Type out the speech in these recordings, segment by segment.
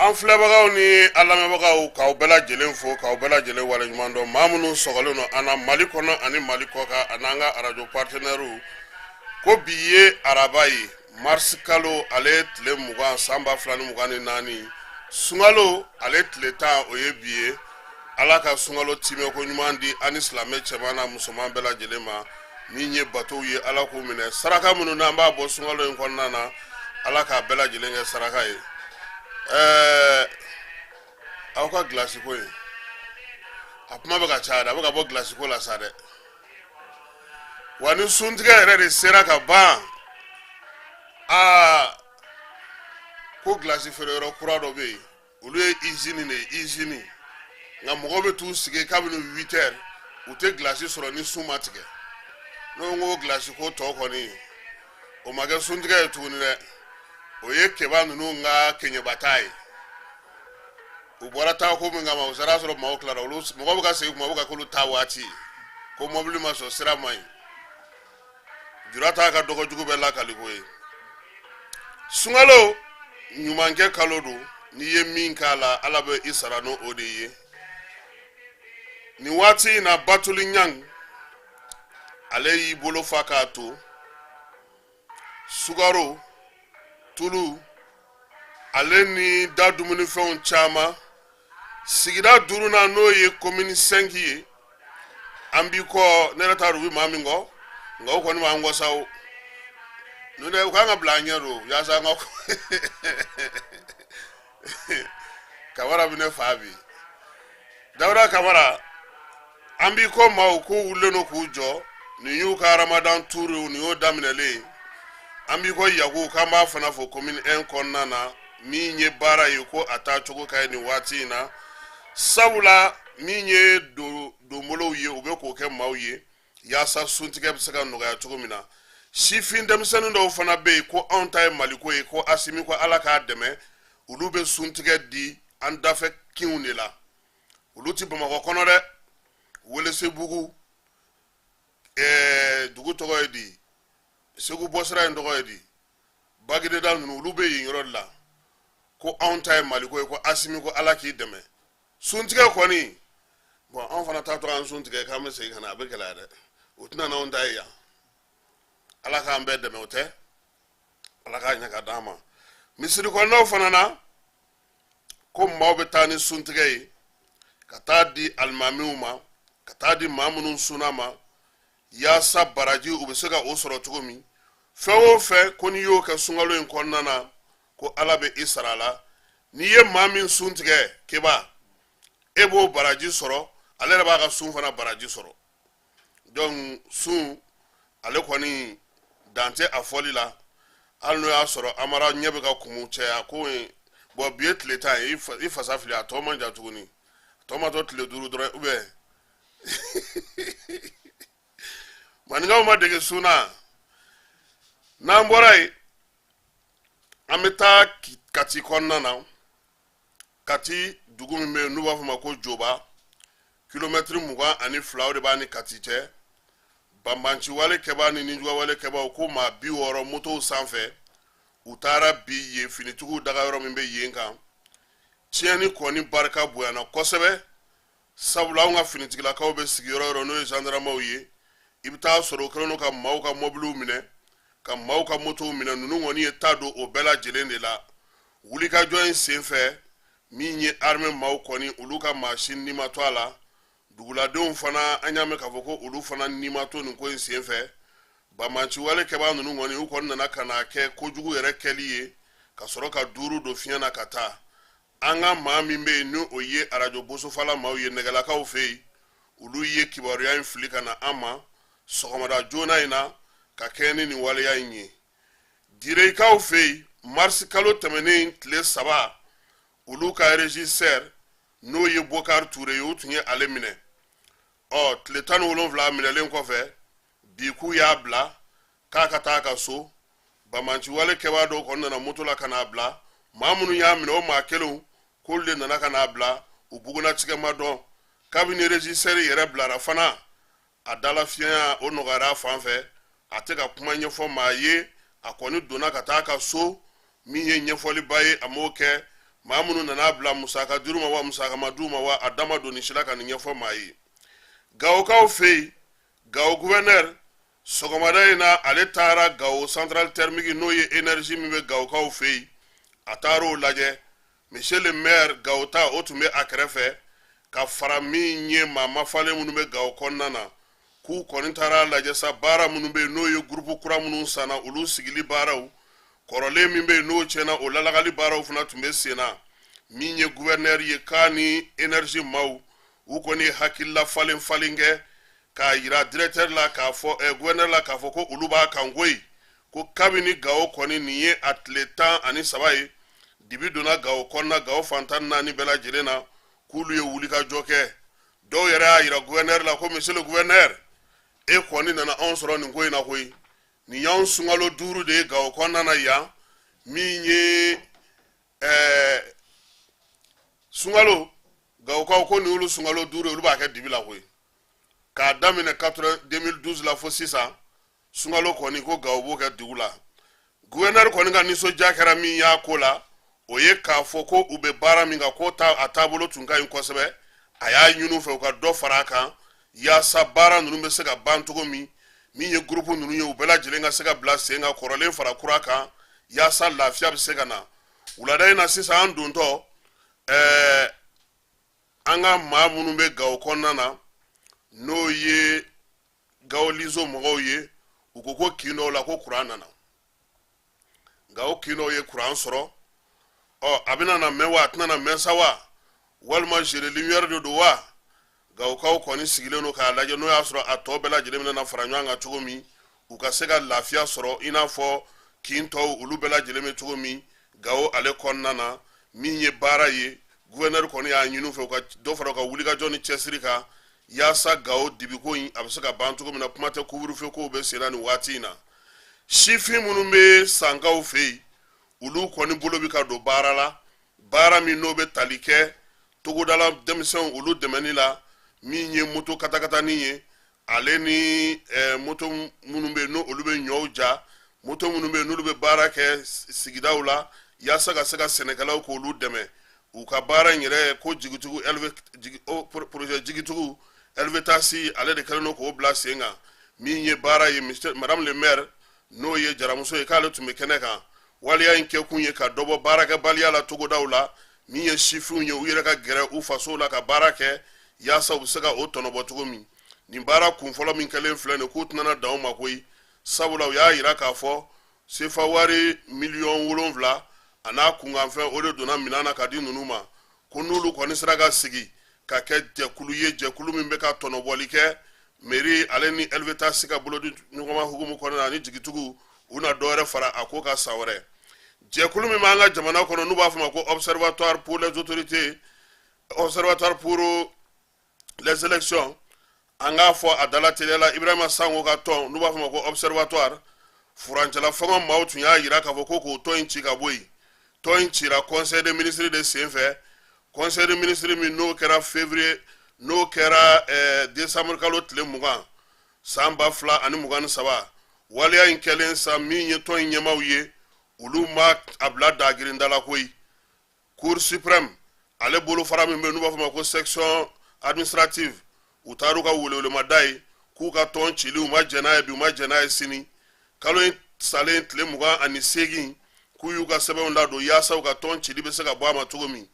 An filɛbagaw ni an lamɛnbagaw, k'aw bɛɛ lajɛlen fo, k'aw bɛɛ lajɛlen waleɲuman dɔn. Maa minnu sɔgɔlen don an na Mali kɔnɔ ani Mali kɔkan, ani an ka arajo partenaires, ko bi ye araba ye, mars kalo ale tile 20, san 2024, sunkalo ale tile 10, o ye bi ye. Ala ka sunkalo timɛko ɲuman di an ni silamɛ cɛman n'a musoman bɛɛ lajɛlen ma. Min ye batow ye, Ala k'u minɛ. Saraka minnu n'an b'a bɔ sunkalo in kɔnɔna na, Ala k'a bɛɛ lajɛlen kɛ saraka ye. Aw ka gilasiko in, a kuma bɛ ka caya dɛ, a bɛ ka bɔ gilasiko la sa dɛ. Wa ni suntigɛ yɛrɛ de sera ka ban, aa, ko gilasi feereyɔrɔ kura dɔ bɛ yen, olu ye izini de ye, izini. Nka mɔgɔw bɛ t'u sigi kabini 8 heures, u tɛ gilasi sɔrɔ ni sun ma tigɛ. N'o ko gilasi ko tɔ kɔni, o ma kɛ suntigɛ ye tuguni dɛ, o ye keba ninnu ka kɛɲɛbata ye. U bɔra taa ko min kama, u sera sɔrɔ maaw tilara, olu mɔgɔw bɛ ka segin kuma, u bɛ ka k'olu ta waati ye, ko mɔbili ma sɔrɔ, sira ma ɲi. Jura t'a ka dɔgɔjugu bɛɛ lakaliko ye. Sunkalo ɲumankɛ kalo don, n'i ye min k'a la, Ala bɛ i sara n'o o de ye. Nin waati in na, Batuli Ɲang ale y'i bolo fa k'a to sukaro, tulu, ale ni da dumunifɛnw caman, sigida duurunan, n'o ye commune 5 ye. An b'i kɔ, ne yɛrɛ t'a dɔn u bɛ maa min kɔ, nka o kɔni b'an kɔ sa. O n'o tɛ, u kan ka bila an ɲɛ don yaasa an ka Kamara bɛ ne fa bi. Dawuda Kamara, an b'i kɔ. Maaw k'u wulilen don k'u jɔ, nin y'u ka Ramadan tuuru, nin y'o daminɛlen. An b'i kɔ Yaku, k'an b'a fana fo commune 1 kɔnɔna na. Min ye baara ye, ko a taa cogo ka ɲi nin waati in na, sabula min ye donbolow ye, u bɛ k'o kɛ maaw ye yaasa suntigɛ bɛ se ka nɔgɔya cogo min na. Sifin denmisɛnnin dɔw fana bɛ yen ko anw ta ye Maliko ye, ko Asimi ko Ala k'a dɛmɛ, olu bɛ suntigɛ di an dafɛ kinw de la. Olu ti Bamakɔ kɔnɔ dɛ, Welesebugu, dugu tɔgɔ ye di, Segu bɔsira in tɔgɔ ye di, Bagineda ninnu, olu bɛ yen yɔrɔ de la. Ko anw ta ye Maliko ye, ko Asimi ko Ala k'i dɛmɛ. Suntigɛ kɔni, bɔn, anw fana taatɔ an sun tigɛ k'an bɛ segin ka na, a bɛ gɛlɛya dɛ, o tɛna n'anw ta ye yan. Ala k'an bɛɛ dɛmɛ, o tɛ, Ala k'a ɲɛ ka d'an ma. Misiri kɔnɔnaw fana na, ko maaw bɛ taa ni suntigɛ ye ka taa di alimamiw ma, ka taa di maa minnu sunna ma, yaasa baraji u bɛ se ka o sɔrɔ cogo min. Fɛn o fɛn ko n'i y'o kɛ sunkalo in kɔnɔna na, ko Ala bɛ i sara la. N'i ye maa min sun tigɛ keba, e b'o baraji sɔrɔ, ale yɛrɛ b'a ka sun fana baraji sɔrɔ. Donc sun ale kɔni dan tɛ a fɔli la, hali n'o y'a sɔrɔ Amara ɲɛ bɛ ka kumu cɛya ko in. Bɔn, bi ye tile 10 ye, i fasa fili, a tɔ man jan tuguni, a tɔ ma to tile 5 dɔrɔn. Ou bien maninkaw ma dege sun na. N'an bɔra yen, an bɛ taa Kati kɔnɔna na. Kati dugu min bɛ yen n'u b'a fɔ ma ko Joba, kilomɛtiri 22, o de b'a ni Kati cɛ. Banbanciwale kɛbaa ni nijuguyawale kɛbaaw, ko maa 60 motow sanfɛ, u taara bi yen finitigiw dagayɔrɔ min bɛ yen kan. Tiɲɛni kɔni barika bonyana kosɛbɛ, sabula anw ka finitigilakaw bɛ sigi yɔrɔ yɔrɔ, n'o ye zandaramaw ye, i bɛ taa sɔrɔ u kɛlen don ka maaw ka mɔbiliw minɛ, ka maaw ka motow minɛ. Ninnu kɔni ye ta don o bɛɛ lajɛlen de la. Wulikajɔ in senfɛ, min ye armée maaw kɔni, olu ka maa si ni ma to a la. Duguladenw fana, an y'a mɛn k'a fɔ ko olu fana ni ma to nin ko in senfɛ. Banbanciwale kɛbaa ninnu kɔni, u kɔni nana ka na kɛ kojugu yɛrɛ kɛli ye, ka sɔrɔ ka duuru don fiɲɛ na ka taa. An ka maa min bɛ yen, ni o ye arajo Bosofala maaw ye Nɛgɛlakaw fɛ yen, olu ye kibaruya in fili ka na an ma sɔgɔmada joona in na ka kɛɲɛ ni nin waleya in ye. Direyikaw fɛ yen, marisi kalo tɛmɛnen tile 3, olu ka régisseur, n'o ye Bokari Ture ye, u tun ye ale minɛ. Ɔ, tile 17 minɛlen kɔfɛ, bi k'u y'a bila k'a ka taa a ka so. Banbanciwale kɛbaa dɔw kɔni nana moto la ka n'a bila. Maa minnu y'a minɛ, o maa kelenw k'olu de nana ka n'a bila. U bugunnatigɛ ma dɔn. Kabini régisseur yɛrɛ bilara fana, a dala fiɲɛya o nɔgɔyara a fan fɛ, a tɛ ka kuma ɲɛfɔ maa ye. A kɔni donna ka taa a ka so. Min ye ɲɛfɔliba ye, a m'o kɛ. Maa minnu nana bila, musaka dir'u ma wa, musaka ma d'u ma wa, a da ma don nin si la ka nin ɲɛfɔ maa ye. Gawokaw fɛ yen, Gawo gouverneur, sɔgɔmada in na, ale taara Gawo centrale thermique, n'o ye énergie min bɛ Gawokaw fɛ yen, a taara o lajɛ. Monsieur le maire Gawo ta, o tun bɛ a kɛrɛfɛ, ka fara min ye maa mafalen minnu bɛ Gawo kɔnɔna na, k'u kɔni taara lajɛ sa baara minnu bɛ yen, n'o ye groupe kura minnu sanna, olu sigili baaraw, kɔrɔlen min bɛ yen n'o tiɲɛna, o lalagali baaraw fana tun bɛ sen na. Min ye gouverneur ye, k'a ni énergie maaw, u kɔni ye hakilila falen falen kɛ k'a yira directeur la, k'a fɔ gouverneur la, k'a fɔ ko olu b'a kan koyi, ko kabini Gawo kɔni nin ye a tile 13 ye, dibi donna Gawo kɔnɔna, Gawo fan 14 bɛɛ lajɛlen na, k'olu ye wulikajɔ kɛ. Dɔw yɛrɛ y'a yira gouverneur la ko monsieur le gouverneur, e kɔni nana anw sɔrɔ nin ko in na koyi. Nin y'anw sunkalo 5 de ye Gawo kɔnɔna na yan. Min ye sunkalo, Gawokaw ko nin y'olu sunkalo 5 ye, olu b'a kɛ dibi la koyi. K'a daminɛ 2012 la fo sisan, sunkalo kɔni, ko Gawo b'o kɛ dugu la. Gouverneur kɔni ka nisɔndiya kɛra min y'a ko la, o ye k'a fɔ ko u bɛ baara min kan, ko a taabolo tun ka ɲi kosɛbɛ. A y'a ɲini u fɛ u ka dɔ fara a kan, yaasa baara ninnu bɛ se ka ban cogo min. Min ye groupe ninnu ye, u bɛɛ lajɛlen ka se ka bila sen kan, kɔrɔlen fara kura kan, yaasa lafiya bɛ se ka na. Wulada in na sisan, an dontɔ, an ka maa minnu bɛ Gawo kɔnɔna na, n'o ye Gawo lizo mɔgɔw ye, u ko ko kin dɔw la, ko kuran nana. Gawo kin dɔw ye kuran sɔrɔ. Ɔ, a bɛna na mɛn wa, a tɛna na mɛn sa wa, walima jeu de lumière de don wa? Gawokaw kɔni sigilen don k'a lajɛ, n'o y'a sɔrɔ a tɔ bɛɛ lajɛlen bɛna na fara ɲɔgɔn kan cogo min, u ka se ka lafiya sɔrɔ i n'a fɔ kin tɔw, olu bɛɛ lajɛlen bɛ cogo min Gawo ale kɔnɔna na. Min ye baara ye, gouverneur kɔni y'a ɲini u fɛ u ka dɔ fara u ka wulikajɔ ni cɛsiri kan, yaasa Gawo dibiko in, a bɛ se ka ban cogo min na. Kuma tɛ, couvre-feu kow bɛ sen na nin waati in na. Sifin minnu bɛ Sankaw fɛ yen, olu kɔni bolo bɛ ka don baara la, baara min n'o bɛ tali kɛ togodala denmisɛnw, olu dɛmɛni la. Min ye moto katakatani ye, ale ni moto minnu bɛ yen n'olu bɛ ɲɔw ja, moto minnu bɛ yen n'olu bɛ baara kɛ sigidaw la, yaasa ka se ka sɛnɛkɛlaw k'olu dɛmɛ u ka baara in yɛrɛ. Ko jigitigiw, projet jigitigiw Helvetas, ale de kɛlen don k'o bila sen kan. Min ye baara ye, madame le maire, n'o ye Jaramuso ye, k'ale tun bɛ kɛnɛ kan. Waleya in kɛkun ye ka dɔ bɔ baarakɛbaliya la togodaw la. Min ye sifinw ye, u yɛrɛ ka gɛrɛ u fasow la ka baara kɛ, yaasa u bɛ se ka o tɔnɔbɔ cogo min. Nin baara kunfɔlɔ min kɛlen filɛ nin, k'u tɛna dan o ma koyi, sabula u y'a yira k'a fɔ sefa wari miliyɔn 7 a n'a kunkanfɛn, o de donna minɛn na ka di ninnu ma, ko n'olu kɔni sera ka sigi ka kɛ jɛkulu ye, jɛkulu min bɛ ka tɔnɔbɔli kɛ. Mairie ale ni Helvetas ka bolodi ɲɔgɔnma hukumu kɔnɔna na ani jigitigiw, u na dɔ wɛrɛ fara a ko kan san wɛrɛ. Jɛkulu min b'an ka jamana kɔnɔ, n'u b'a fɔ ma ko Observatoire pour les autorités, Observatoire pour les élections, an k'a fɔ a dala teliya la, Ibrahima Sango ka tɔn, n'u b'a fɔ ma ko Observatoire, furancɛla fanga maaw tun y'a yira k'a fɔ ko k'o tɔn in ci ka bɔ yen. Tɔn in cira conseil des ministres de senfɛ, conseil des ministres min n'o kɛra février, n'o kɛra décembre kalo tile 20, san 2023. Waleya in kɛlen sa, min ye tɔn in ɲɛmaaw ye, olu ma a bila dagirinda la koyi. Cour suprême ale bolofara min bɛ yen n'u b'a fɔ ma ko section administrative, u taar'u ka welewelemada ye k'u ka tɔn cili, u ma jɛn n'a ye bi, u ma jɛn n'a ye sini. Kalo in salen tile 28, k'u y'u ka sɛbɛnw ladon yaasa u ka tɔn cili bɛ se ka bɔ a ma cogo min.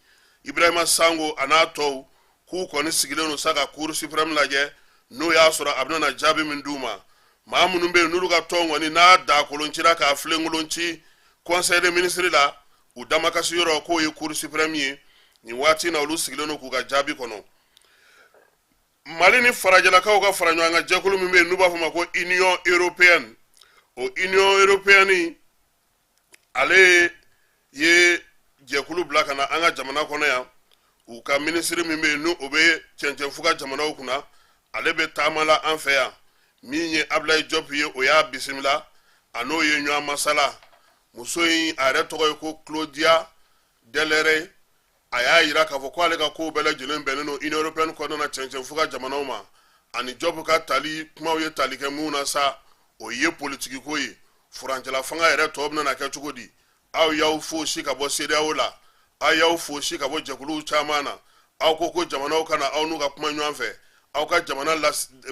Ibrahima Sango a n'a tɔw k'u kɔni sigilen don sa ka Cour suprême lajɛ, n'o y'a sɔrɔ a bɛna na jaabi min d'u ma. Maa minnu bɛ yen n'olu ka tɔn kɔni n'a dakolon cira k'a filenkolon ci conseil des ministres la, u damakasi yɔrɔ k'o ye Cour suprême ye. Nin waati na, olu sigilen don k'u ka jaabi kɔnɔ. Mali ni farajɛlakaw ka fara ɲɔgɔn kan jɛkulu min bɛ yen n'u b'a fɔ ma ko Union européenne, o Union européenne ale ye jɛkulu bila ka na an ka jamana kɔnɔ yan. U ka minisiri min bɛ yen n'o bɛ cɛncɛnfuga jamanaw kunna, ale bɛ taama la an fɛ yan. Min ye Ablaye Diop ye, o y'a bisimila, a n'o ye ɲɔgɔn masala. Muso in, a yɛrɛ tɔgɔ ye ko Claudia Delere. A y'a yira k'a fɔ ko ale ka kow bɛɛ lajɛlen bɛnnen don Union européenne kɔnɔna na cɛncɛnfuga jamanaw ma. Ani Diop ka tali kumaw ye tali kɛ mun na sa, o ye politikiko ye. Furancɛla fanga yɛrɛ tɔ bɛna kɛ cogo di? Aw y'aw fosi ka bɔ CEDEAO la. A y'aw fosi ka bɔ jɛkuluw caman na. Aw ko ko jamanaw ka na aw n'u ka kuma ɲɔgɔn fɛ. Aw ka jamana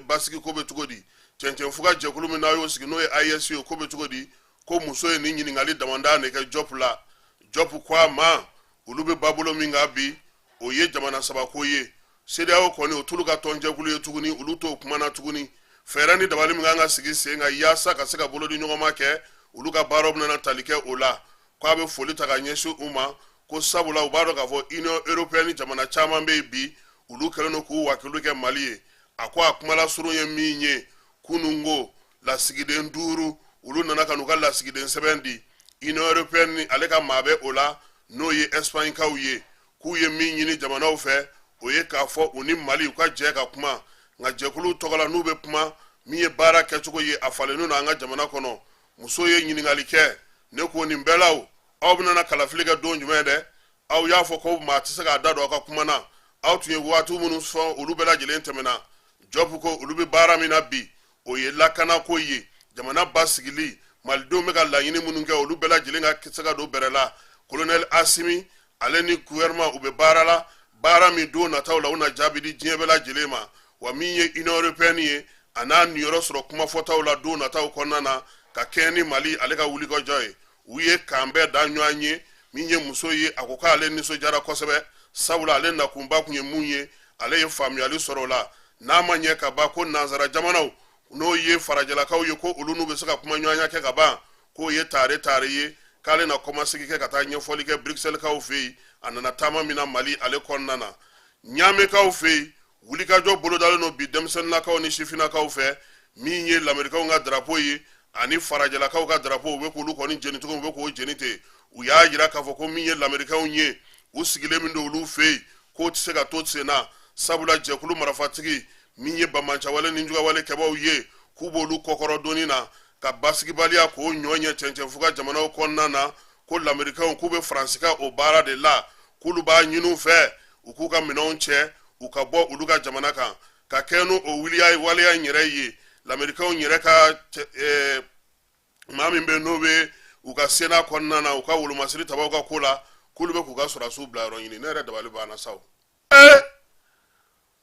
basigi ko bɛ cogo di? Cɛncɛnfuga jɛkulu min n'aw y'o sigi, n'o ye AES ye, ko bɛ cogo di? Ko muso ye nin ɲininkali damandan de kɛ Jɔpu la. Jɔpu ko a ma, olu bɛ babolo min kan bi, o ye jamana saba ko ye. CEDEAO kɔni, o t'olu ka tɔnjɛkulu ye tuguni, olu t'o kuma na tuguni. Fɛɛrɛ ni dabali min kan ka sigi sen kan yaasa ka se ka bolodi ɲɔgɔnma kɛ, olu ka baaraw bɛna tali kɛ o la. K'a bɛ foli ta ka ɲɛsin u ma, ko sabula u b'a dɔn k'a fɔ Union européenne jamana caman bɛ yen bi, olu kɛlen don k'u wakilu kɛ Mali ye. A ko a kumalasurun ye min ye, kununko lasigiden 5, olu nana ka n'u ka lasigiden sɛbɛn di Union européenne, ale ka maa bɛ o la, n'o ye Espagnekaw ye. K'u ye min ɲini jamanaw fɛ, o ye k'a fɔ u ni Mali u ka jɛ ka kuma, nka jɛkuluw tɔgɔ la, n'u bɛ kuma, min ye baara kɛcogo ye, a falennen don an ka jamana kɔnɔ. Muso ye ɲininkali kɛ ne ko, nin bɛɛ la, aw bɛna kalafili kɛ don jumɛn dɛ? Aw y'a fɔ ko maa tɛ se k'a da don aw ka kuma na. Aw tun ye waati minnu fɔ, olu bɛɛ lajɛlen tɛmɛna. Jɔpu ko olu bɛ baara min na bi, o ye lakanako ye, jamana basigili, malidenw bɛ ka laɲini minnu kɛ, olu bɛɛ lajɛlen ka se ka don bɛrɛ la. Kolonɛli Asimi, ale ni gouvernement, u bɛ baara la, baara min don nataw la, u na jaabi di diɲɛ bɛɛ lajɛlen ma. Wa min ye Union européenne ye, a n'a niyɔrɔ sɔrɔ kumafɔtaw la don nataw kɔnɔna na, ka kɛɲɛ ni Mali ale ka wulikajɔ ye. U ye kan bɛɛ da ɲɔgɔn ye. Min ye muso ye, a ko k'ale nisɔndiyara kosɛbɛ, sabula ale nakunba kun ye mun ye, ale ye faamuyali sɔrɔ o la. N'a ma ɲɛ ka ban ko nansara jamanaw, n'o ye farajɛlakaw ye, ko olu n'u bɛ se ka kuma ɲɔgɔnya kɛ ka ban, k'o ye tare tare ye, k'ale na kɔmasegi kɛ ka taa ɲɛfɔli kɛ Bruxelleskaw fɛ yen, a nana taama min na Mali ale kɔnɔna na. Ɲamekaw fɛ yen, wulikajɔ bolodalen don bi denmisɛnninnakaw ni sifinnakaw fɛ. Min ye lamerikaw ka darapo ye ani farajɛlakaw ka darapo, u bɛ k'olu kɔni jeni cogo min, u bɛ k'o jeni ten. U y'a jira k'a fɔ ko min ye lamerikaw ye, u sigilen min don olu fɛ yen, k'o tɛ se ka to sen na, sabula jɛkulu marafatigi min ye banbaanciwale ni jugawale kɛbaaw ye, k'u b'olu kɔkɔrɔ donni na ka basigibaliya k'o ɲɔ ɲɛ cɛncɛnfuga jamanaw kɔnɔna na. Ko lamerikaw k'u bɛ Faransi ka o baara de la, k'olu b'a ɲini u fɛ u k'u ka minɛnw cɛ, u ka bɔ olu ka jamana kan. Ka kɛ n'o o wuliya waleya in yɛrɛ ye, lamerikaw yɛrɛ ka maa min bɛ, n'o bɛ u ka Sénat kɔnɔna na, u ka wolomasiri tabaw ka ko la, k'olu bɛ k'u ka sɔrɔdasiw bila yɔrɔ ɲini. Ne yɛrɛ dabali banna sa o.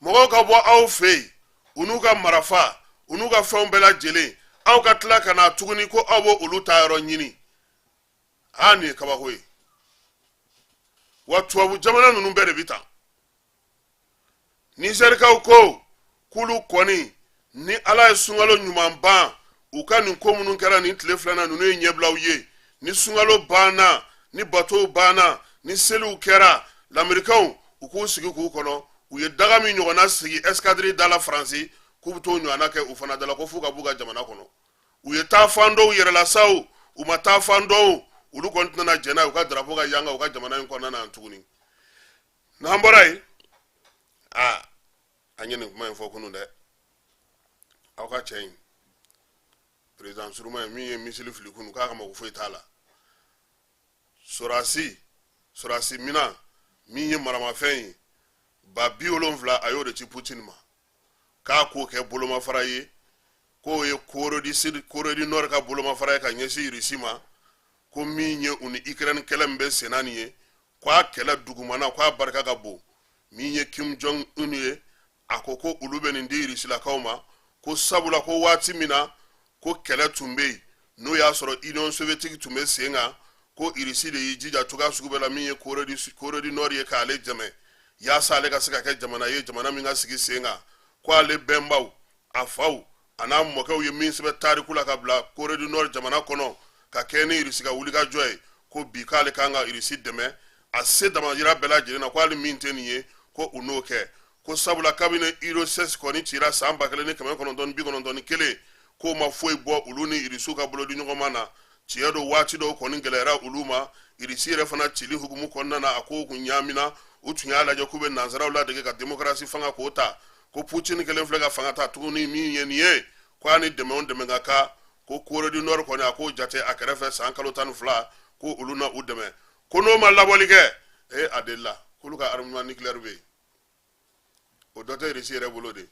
Mɔgɔw ka bɔ aw fɛ yen, u n'u ka marafa, u n'u ka fɛnw bɛɛ lajɛlen, aw ka tila ka na tuguni ko aw b'o olu ta yɔrɔ ɲini. Aa, nin ye kabako ye. Wa tubabu jamana ninnu bɛɛ de bi tan. Nizɛrikaw ko k'olu kɔni, ni Ala ye sunkalo ɲuman ban, u ka nin ko minnu kɛra nin tile filanan ninnu ye ɲɛbilaw ye. Ni sunkalo banna, ni batow banna, ni seliw kɛra, lamerikaw u k'u sigi k'u kɔnɔ. U ye daga min ɲɔgɔnna sigi escadrille da la Faransi, k'u bɛ t'o ɲɔgɔnna kɛ u fana da la, ko f'u ka b'u ka jamana kɔnɔ. U ye taa fan dɔw yɛrɛ la sa o, u ma taa fan dɔw, olu kɔni tɛna jɛn n'a ye u ka drapeau ka yanga u ka jamana in kɔnɔna na yan tuguni. N'an bɔra yen, aa, an ye nin kuma in fɔ kunun dɛ. Aw ka cɛ in, président suruma ye min ye missile fili kunun, k'a ka mako foyi t'a la. Sɔrɔsi minan min ye maramafɛn ye 70,000, a y'o de ci Putin ma, k'a k'o kɛ bolomafara ye, k'o ye Corée du Sud, Corée du Nord ka bolomafara ye ka ɲɛsin Russie ma, ko min ye u ni Ukraine kɛlɛ min bɛ senna nin ye, ko a kɛlɛ dugumana, ko a barika ka bon. Min ye Kim Jong Un ye, a ko ko olu bɛ nin di Rusilakaw ma, ko sabula ko waati min na ko kɛlɛ tun bɛ yen, n'o y'a sɔrɔ Union soviétique tun bɛ sen kan, ko Russie de y'i jija cogoya sugu bɛɛ la, min ye Corée du Nord ye, k'ale dɛmɛ yaasa ale ka se ka kɛ jamana ye, jamana min ka sigi sen kan. Ko ale bɛnbaw, a faw a n'a mɔkɛw ye min sɛbɛn tariku la ka bila Corée du Nord jamana kɔnɔ ka kɛɲɛ ni Irisi ka wulikajɔ ye, ko bi k'ale kan ka Irisi dɛmɛ a se damayira bɛɛ lajɛlen na, ko hali min tɛ nin ye, ko u n'o kɛ, ko sabula kabini URSS kɔni cira san 1991, k'o ma foyi bɔ olu ni Irisiw ka bolodi ɲɔgɔnma na. Tiɲɛ don, waati dɔw kɔni gɛlɛyara olu ma. Irisi yɛrɛ fana cili hukumu kɔnɔna na, a kow kun ɲaamina. U tun y'a lajɛ k'u bɛ nansaraw ladege ka demokarasi fanga k'o ta. Ko Putin kelen filɛ ka fanga ta tuguni min ye nin ye, ko a ni dɛmɛ o dɛmɛ ka kan, ko Corée du Nord kɔni, a k'o jate a kɛrɛfɛ san kalo 12, ko olu na u dɛmɛ, ko n'o ma labɔli kɛ, ee, a delila k'olu ka armement nucléaire bɛ yen, o dɔ tɛ Irisi yɛrɛ bolo de.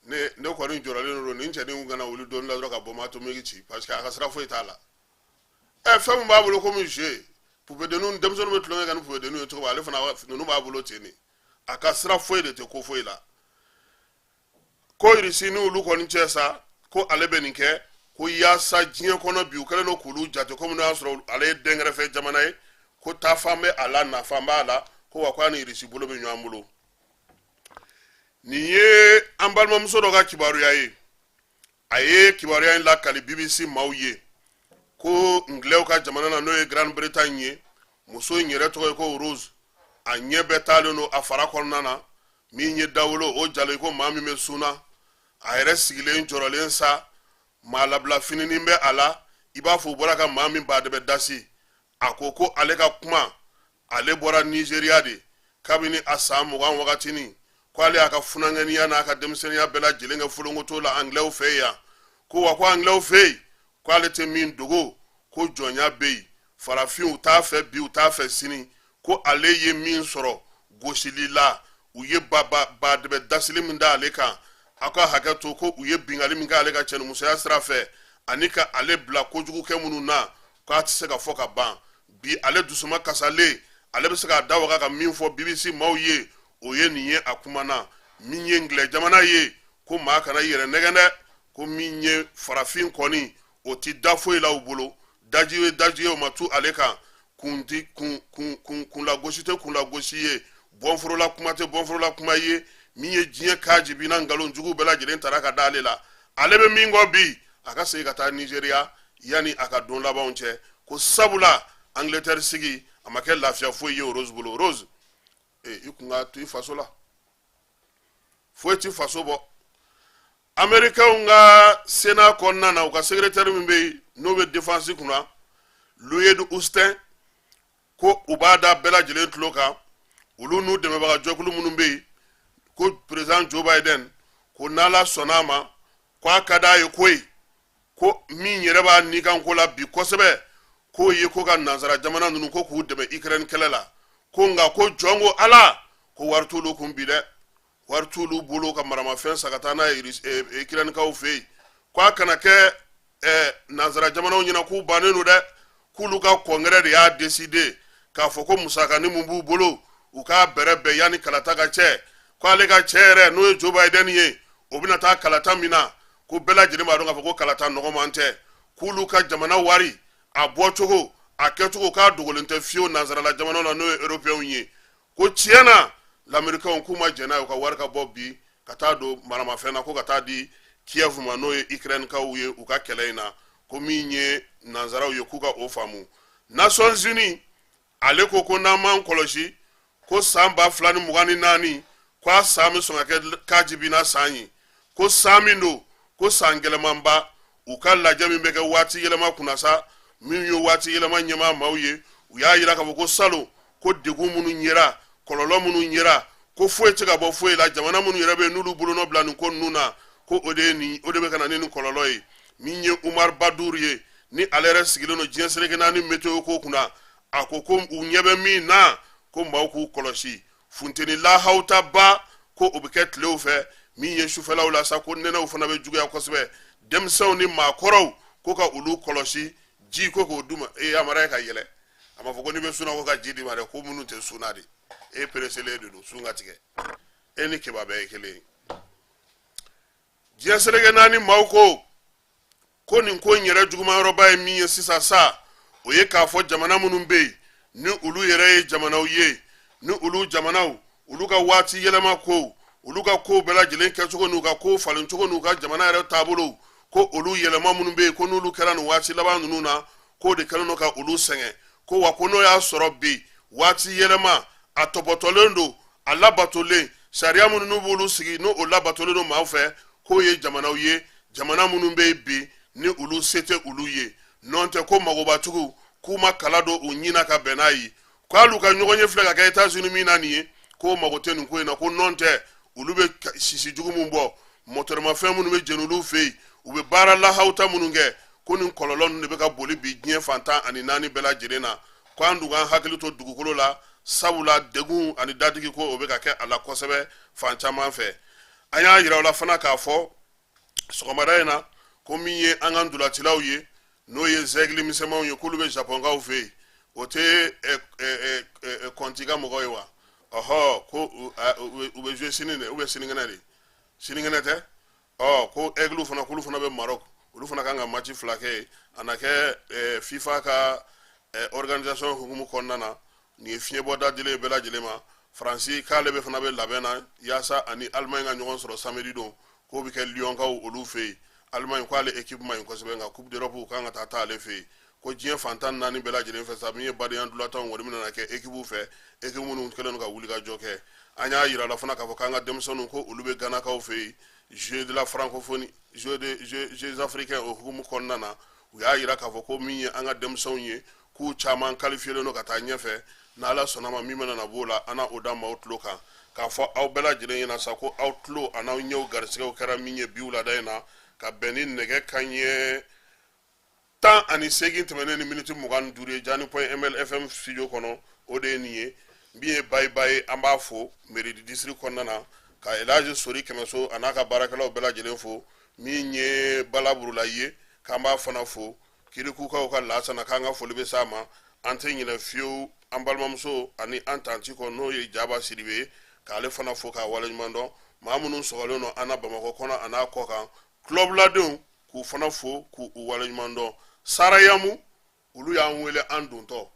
Ne kɔni jɔrɔlen don nin cɛnin kana wuli don la dɔrɔn ka bombe atomique ci, parce que a ka sira foyi t'a la. Ɛ, fɛn min b'a bolo komi jeu, Pupedenninw, denmisɛnninw bɛ tulonkɛ kɛ ni pupedenninw ye cogo min, ale fana ninnu b'a bolo ten de. A ka sira foyi de tɛ ko foyi la. Ko Irisi ni olu kɔni cɛ sa, ko ale bɛ nin kɛ ko yaasa diɲɛ kɔnɔ bi u kɛlen don k'olu jate komi n'o y'a sɔrɔ ale ye dɛnkɛrɛfɛ jamana ye, ko taafan bɛ a la, nafan b'a la, ko wa ko a ni Irisi bolo bɛ ɲɔgɔn bolo. Nin ye an balimamuso dɔ ka kibaruya ye. A ye kibaruya in lakali BBC maaw ye ko ngilɛw ka jamana na, n'o ye Grande Bretagne ye. Muso in yɛrɛ tɔgɔ ye ko Rose. A ɲɛ bɛɛ taalen don a fara kɔnɔna na, min ye dawolo o jalo i ko maa min bɛ sun na. A yɛrɛ sigilen jɔrɔlen sa, maa labila fininin bɛ a la, i b'a fɔ u bɔra ka maa min badɛbɛ dasi. A ko ko ale ka kuma, ale bɔra Nizeriya de kabini a san 20 wagatinin, ko ale y'a ka funankɛniya n'a ka denmisɛnninya bɛɛ lajɛlen kɛ folonkoto la angilɛw fɛ yan, ko wa ko angilɛw fɛ yen, ko ale tɛ min dogo, ko jɔnya bɛ yen, farafinw t'a fɛ bi, u t'a fɛ sini, ko ale ye min sɔrɔ gosili la, u ye badɛbɛ dasili min da ale kan, aw ka hakɛ to, ko u ye bingali min kɛ ale ka cɛnimusoya sira fɛ ani ka ale bila kojugukɛ minnu na, k'a tɛ se ka fɔ ka ban. Bi ale dusuma kasalen, ale bɛ se k'a da waga ka min fɔ BBC maaw ye, o ye nin ye. A kumana min ye ngilɛ jamana ye, ko maa kana i yɛrɛ nɛgɛn dɛ, ko min ye farafin kɔni, o ti da foyi la u bolo, daji ye daji ye, o ma tu ale kan, kun ti kun kun kun kunlagosi tɛ kunlagosi ye, bɔnforola kuma tɛ bɔnforola kuma ye. Min ye diɲɛ kajibi na nkalon jugu bɛɛ lajɛlen tara ka da ale la, ale bɛ min kɔ bi, a ka segin ka taa Nizeriya yanni a ka don labanw cɛ, ko sabula Angleterre sigi a ma kɛ lafiya foyi ye Rose bolo. Rose, i kun ka to i faso la, foyi ti faso bɔ. Amerikɛnw ka Sénat kɔnɔna na, u ka secrétaire min bɛ yen n'o bɛ défense kunna, Lloyd Austin, ko u b'a da bɛɛ lajɛlen tulo kan, olu n'u dɛmɛbaga jɛkulu minnu bɛ yen, ko président Joe Biden ko n'Ala sɔnna a ma, ko a ka d'a ye koyi, ko min yɛrɛ b'a nikanko la bi kosɛbɛ, k'o ye ko ka nansara jamana ninnu ko k'u dɛmɛ Ukraine kɛlɛ la, ko nka ko jɔn ko Ala, ko wari t'olu kun bi dɛ, wari t'olu bolo ka maramafɛn san ka taa n'a ye Ukrainekaw fɛ yen, ko a kana kɛ nansara jamanaw ɲɛna k'u bannen don dɛ, k'olu ka congrès de y'a décider k'a fɔ ko musakanin mun b'u bolo, u k'a bɛrɛ bɛn yanni kalata ka cɛ, ko ale ka cɛ yɛrɛ, n'o ye Joe Biden ye, o bɛna taa kalata min na, ko bɛɛ lajɛlen b'a dɔn k'a fɔ ko kalata nɔgɔman tɛ, k'olu ka jamana wari a bɔcogo a kɛcogo k'a dogolen tɛ fiyewu nansarala jamanaw la, n'o ye européenw ye, ko tiɲɛ na lamerikɛnw k'u ma jɛn n'a ye u ka wari ka bɔ bi ka taa don maramafɛn na, ko ka taa di Kiev ma, n'o ye Ukrainekaw ye, u ka kɛlɛ in na, ko min ye nansaraw ye, k'u ka o faamu. Nations Unies ale ko ko n'an m'an kɔlɔsi, ko san 2024, ko a san bɛ sɔn ka kɛ kajibina san ye, ko san min don, ko san gɛlɛmanba. U ka lajɛ min bɛ kɛ waati yɛlɛma kunna sa, min ye waati yɛlɛma ɲɛmaa maaw ye, u y'a yira k'a fɔ ko salon ko degun minnu yera, kɔlɔlɔ minnu yera, ko foyi tɛ ka bɔ foyi la. Jamana minnu yɛrɛ bɛ yen n'olu bolonɔ bila nin ko ninnu na, ko o de ye nin, o de bɛ ka na ni nin kɔlɔlɔ ye. Min ye Umar Badur ye, ni ale yɛrɛ sigilen don diɲɛ seleke naani météo ko kunna, a ko ko u ɲɛ bɛ min na, ko maaw k'u kɔlɔsi, funteni lahawutaba ko o bɛ kɛ tilew fɛ, min ye sufɛlaw la sa, ko nɛnɛw fana bɛ juguya kosɛbɛ, denmisɛnw ni maakɔrɔw ko ka olu kɔlɔsi, ji ko k'o d'u ma. E yamaruya ka yɛlɛ, a ma fɔ ko n'i bɛ sun na ko ka ji d'i ma dɛ, ko minnu tɛ sun na de, e pereselen de don, sun ka tigɛ, e ni keba bɛɛ ye kelen ye. Diɲɛ seleke naani maaw ko ko nin ko in yɛrɛ jugumayɔrɔba ye min ye sisan sa, o ye k'a fɔ jamana minnu bɛ yen ni olu yɛrɛ ye jamanaw ye, ni olu jamanaw olu ka waati yɛlɛma kow, olu ka kow bɛɛ lajɛlen kɛcogo n'u ka kow falencogo n'u ka jamana yɛrɛ taabolow, ko olu yɛlɛma minnu bɛ yen, ko n'olu kɛra nin waati laban ninnu na, k'o de kɛlen don ka olu sɛgɛn, ko wa ko n'o y'a sɔrɔ bi waati yɛlɛma a tɔpɔtɔlen don, a labatolen, sariya minnu n'u b'olu sigi, n'o o labatolen don maaw fɛ, k'o ye jamanaw ye, jamana minnu bɛ yen bi ni olu se tɛ olu ye, nɔntɛ ko magobatigiw k'u ma kala don u ɲin na ka bɛn n'a ye, ko hali u ka ɲɔgɔnye filɛ ka kɛ États-Unis min na nin ye, k'o mago tɛ nin ko in na, ko nɔntɛ olu bɛ sisi jugu min bɔ, mɔtɔrimafɛn minnu bɛ jeni olu fɛ yen, u bɛ baara lahawuta minnu kɛ, ko nin kɔlɔlɔ ninnu de bɛ ka boli bi diɲɛ fan 14 bɛɛ lajɛlen na, ko an dun k'an hakili to dugukolo la, sabula degun ani dadigi ko o bɛ ka kɛ a la kosɛbɛ fan caman fɛ. An y'a yira u la fana k'a fɔ sɔgɔmada in na ko min ye an ka ntolacilaw ye, n'o ye zɛgili misɛnmanw ye, k'olu bɛ japɔnkaw fɛ yen, O tɛ kɔnti ka mɔgɔ ye wa? Ɔhɔ, ko u bɛ jouer sini de ou bien sinikɛnɛ de? Sinikɛnɛ tɛ. Ɔ, ko Aigle fana, k'olu fana bɛ Maroc, olu fana kan ka match 2 kɛ yen. A na kɛ FIFA ka organisation hukumu kɔnɔna na. Nin ye fiɲɛbɔda dilen ye bɛɛ lajɛlen ma. Faransi k'ale bɛ fana bɛ labɛn na yaasa ani Allemagne ka ɲɔgɔn sɔrɔ samedi don, k'o bɛ kɛ Lyonkaw olu fɛ yen. Allemagne k'ale équipe man ɲi kosɛbɛ, nka Coupe d'Europe u kan ka taa ta ale fɛ yen. Ko diɲɛ fan 14 bɛɛ lajɛlen fɛ sa, min ye badenya ntolatanw kɔni bɛna kɛ équipe fɛ, équipe minnu kɛlen don ka wuli ka jɔ kɛ. An y'a yira la fana k'a fɔ k'an ka denmisɛnninw, ko olu bɛ Ganakaw fɛ yen, Jeux de la francophonie, Jeux africains, o hukumu kɔnɔna na. U y'a yira k'a fɔ ko min ye an ka denmisɛnw ye, k'u caman qualifiélen don ka taa ɲɛfɛ. N'Ala sɔnna ma, min bɛna na b'o la, an na o da maaw tulo kan k'a fɔ aw bɛɛ lajɛlen ɲɛna sa, ko aw tulo an'aw ɲɛw garisigɛw kɛra min ye bi wulada in na, ka bɛn ni nɛgɛ kanɲɛ 18 tɛmɛnen ni miniti 25 ye, Jani point mlfm studio kɔnɔ, o de ye nin ye. Min ye bayiba ye, an b'a fo mairie du district kɔnɔna na, ka Elhaji Sori Kɛmɛso a n'a ka baarakɛlaw bɛɛ lajɛlen fo. Min ye Balaburula ye, k'an b'a fana fo. Kirikukaw ka Lasana, k'an ka foli bɛ s'a ma. An tɛ ɲinɛ fiyewu an balimamuso ani an tanti kɔ, n'o ye Jaba Sidibe ye, k'ale fana fo k'a waleɲuman dɔn. Maa minnu sɔgɔlen don an na Bamakɔ kɔnɔ a n'a kɔ kan, kulɔbuladenw, k'u fana fo k'u waleɲuman dɔn. Sarayamu, olu y'an wele an dontɔ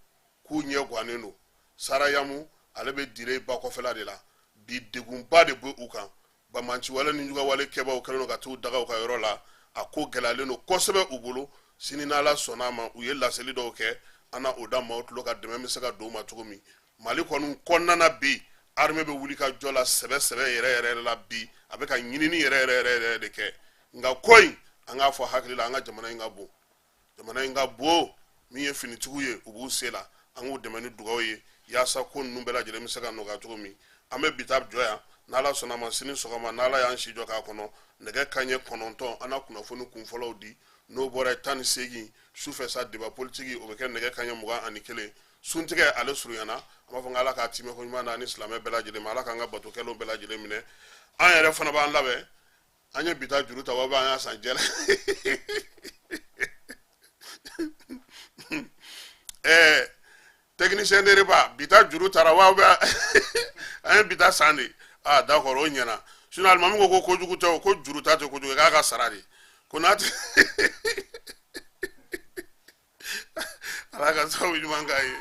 k'u ɲɛ gannen don. Sarayamu, ale bɛ dire ba kɔfɛla de la. Bi degunba de bɛ u kan, banbaanciwale ni jugawale kɛbaw kɛlen don ka t'u daga u ka yɔrɔ la. A ko gɛlɛyalen don kosɛbɛ u bolo. Sini n'Ala sɔnna a ma, u ye laseli dɔw kɛ, an na o da maaw tulo ka dɛmɛ bɛ se ka don u ma cogo min. Mali kɔni kɔnɔna na bi, armée bɛ wuli ka jɔ la sɛbɛ sɛbɛ yɛrɛ yɛrɛ la bi, a bɛ ka ɲinini yɛrɛ yɛrɛ yɛrɛ yɛrɛ de kɛ. Nka ko in, an k'a fɔ hakili la, an ka jamana in ka bon, jamana in ka bon. Min ye finitigiw ye, u b'u se la, an k'u dɛmɛ ni dugawu ye yaasa ko ninnu bɛɛ lajɛlen bɛ se ka nɔgɔya cogo min. An bɛ bi ta jɔ yan. N'Ala sɔnna ma, sini sɔgɔma, n'Ala y'an si jɔ k'a kɔnɔ, nɛgɛ kanɲɛ 9, an na kunnafoni kunfɔlɔw di. N'o bɔra yen, 18 sufɛ sa, débat politique, o bɛ kɛ nɛgɛ kanɲɛ 21. Suntigɛ ale surunyana, an b'a fɔ Ala k'a timɛ ko ɲuman na ni silamɛ bɛɛ lajɛlen ma. Ala k'an ka bato kɛlenw bɛɛ lajɛlen minɛ. An yɛrɛ fana b'an labɛn. An ye bi ta juru ta wa an y'a san jɛ la. Technicien de repas, bi ta juru tara wa an ye bi ta san de? Ah d'accord, o ɲɛna. Sinon alimami ko ko kojugu tɛ o, ko juru ta tɛ kojugu ye, k'a ka sara de ko n'a tɛ. Ala ka sababu ɲuman k'a ye.